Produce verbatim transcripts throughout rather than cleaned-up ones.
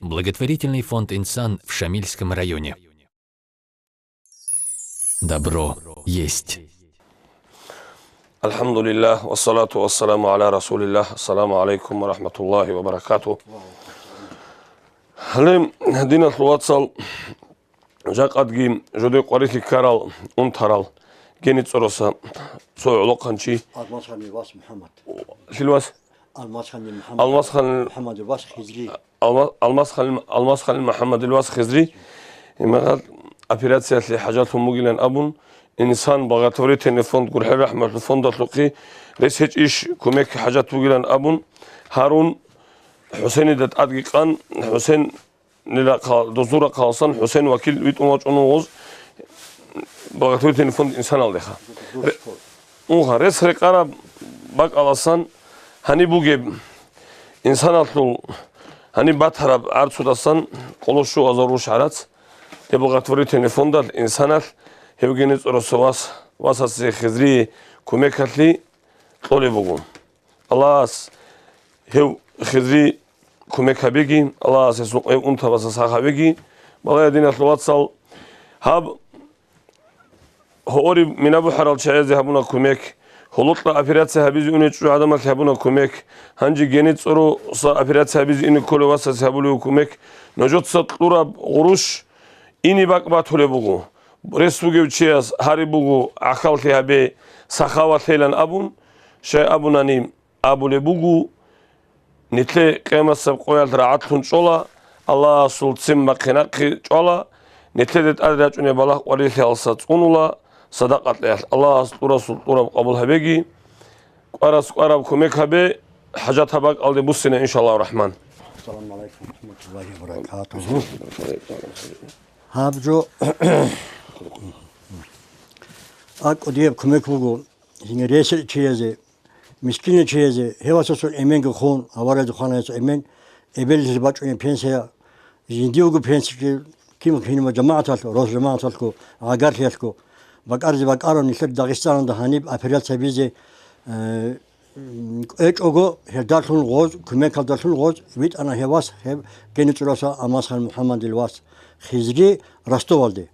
Благотворительный фонд «Инсан» в Шамильском районе. Добро есть. Альхамдулиллах, вассалату вассаламу аля расулиллах. Ассаламу алейкум ва рахматуллахи ва баракатух. Гьале, диналъул вацал, жакъадги жодой къварилъи ккарал, унтарал, гени цӀороса цо гӀолохъанчи. Алмасханил вас МухӀаммад. Лъил вас? Алмасханил МухӀаммад. Алмасхан- МухӀаммадил вас Хизри. Алма-, Алмасханил, Алмасханил МухӀаммадил вас Хизри. Имагьал операциялъе хӀажатлъун бугилан абун, Инсан благотворительный фонд, ГурхӀел рахӀматул фондалъухъе рес гьечӀищ кумек хӀажат бугилан абун, гьарун ХӀусенида тӀадги къан, ХӀусен Нилахъа-, дозул рахъаласан ХӀусен вакил витӀун вачӀун вугъуз благотворительный фонд «Инсаналдеха». Ре-, унха, рес рекъараб бакӀаласан гьаниб бугеб инсаналъул гьаниб батараб гӀарцудасан къоло щуазар рущ гӀарац, гьеб благотворительный фондалъ «Инсаналъ» гьев гени цӀороса вас, васасе Хизрие кумекалъе кьолеб буго. Аллагьас гьев Хизри кумек гьабеги, Аллагьас гьесул къвев унтабаса сах гьавеги. Балагье, диналъул вацал, гьаб гьориб мина бухӀарал чагӀазе гьабуна кумек, гьолокьа операция гьабизе унечӀо гӀадамалъе гьабуна кумек, гьанже гени цӀороса операция гьабизе ине кколев васасе гьабулев кумек, нужеца кьураб гъурущ ине бакӀ батулеб буго. Рес бугев чияс гьари буго, гӀахьаллъи гьабе, сахавалъейилан абун, щай абунани, абулеб буго, нилъе къиямасеб къоялъ рагӀатлъун чӀола, Аллагьасул ццин бахъинахъе чӀвала, нилъеде тӀаде рачӀунеб балагь къварилъиялдаса цӀунула, садакъаялъ. Аллагьас кьурасул кьураб къабул гьабеги, кӀварас кӀвараб кумек гьабе, хӀажатаб бакӀалде буссина, иншаллагьу рахӀман. Ассаламу гӀалайкум ва рахматуллагьи ва баракатугьу. Гьаб жо акӀ кӀудияб кумек буго, гьенир ресел чиязе, мискинал чиязе, гьев васасул эменги хун, аварагасул хвана гьесул эмен, эбелалъе бачӀунеб пенсия, жиндиего пенсияги, кин кинаб жамагӀаталъ, рос жамагӀаталъго, гӀагарлъиялъго бакӀаризе бакӀарун, нилъер Дагъистаналда гьаниб операция бизе, э, кӀвечӀого, гьелдалъун гъоз, кумекалдалъун гъоз витӀана гьев вас, гьев гени цӀороса Алмасхан МухӀаммадил вас Хизри Ростовалде.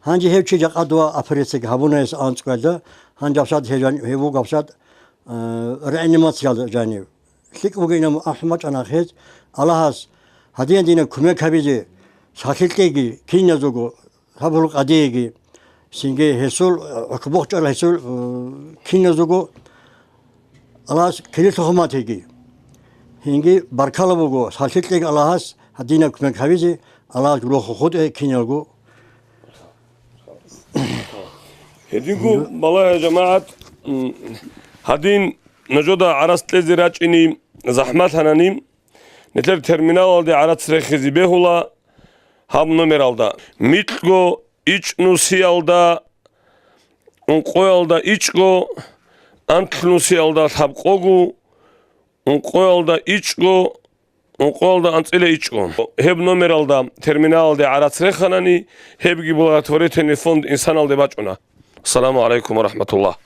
Гьанже гьев чи жакъа дова операцияги гьабуна гьес анцӀкӀвелда, гьанже гьабсагӀат гьев жан-, гьев вуго гьабсагӀат, э, реанимациялда жанив. ЛъикӀ бугин, амма ахӀун бачӀана гьез, Аллагьас гьадинаб динаб кумек гьабизе, сахлъи кьеги, киназего, гьаб гьур къадиеги, цинги гьесул, э, хӀукму бухӀчӀарал гьесул, э, киназего Аллагьас килилъухъ матиги. Гьинги баркала буго, сахлъи кьеги Аллагьас гьадинаб кумек гьабизе, Аллагьас гурохъо хутӀе киналго. Гьединго, балагье, жамагӀат, м, гьадин нужеда гӀарац кьезе рачӀине захӀмалъанани, нилъер терминалалде гӀарац рехизе бегьула гьаб номералда. Микьго ичӀнусиялда ункъоялда ичӀго, анлънусиялда лъабкъого, ункъоялда ичӀго, ункъоялда анцӀила ичӀго. Гьеб номералда терминалалде гӀарац реханани, гьебги благотворительный фонд «Инсаналде» бачӀуна. Ассаламу гӀалайкум ва рахматуллагь.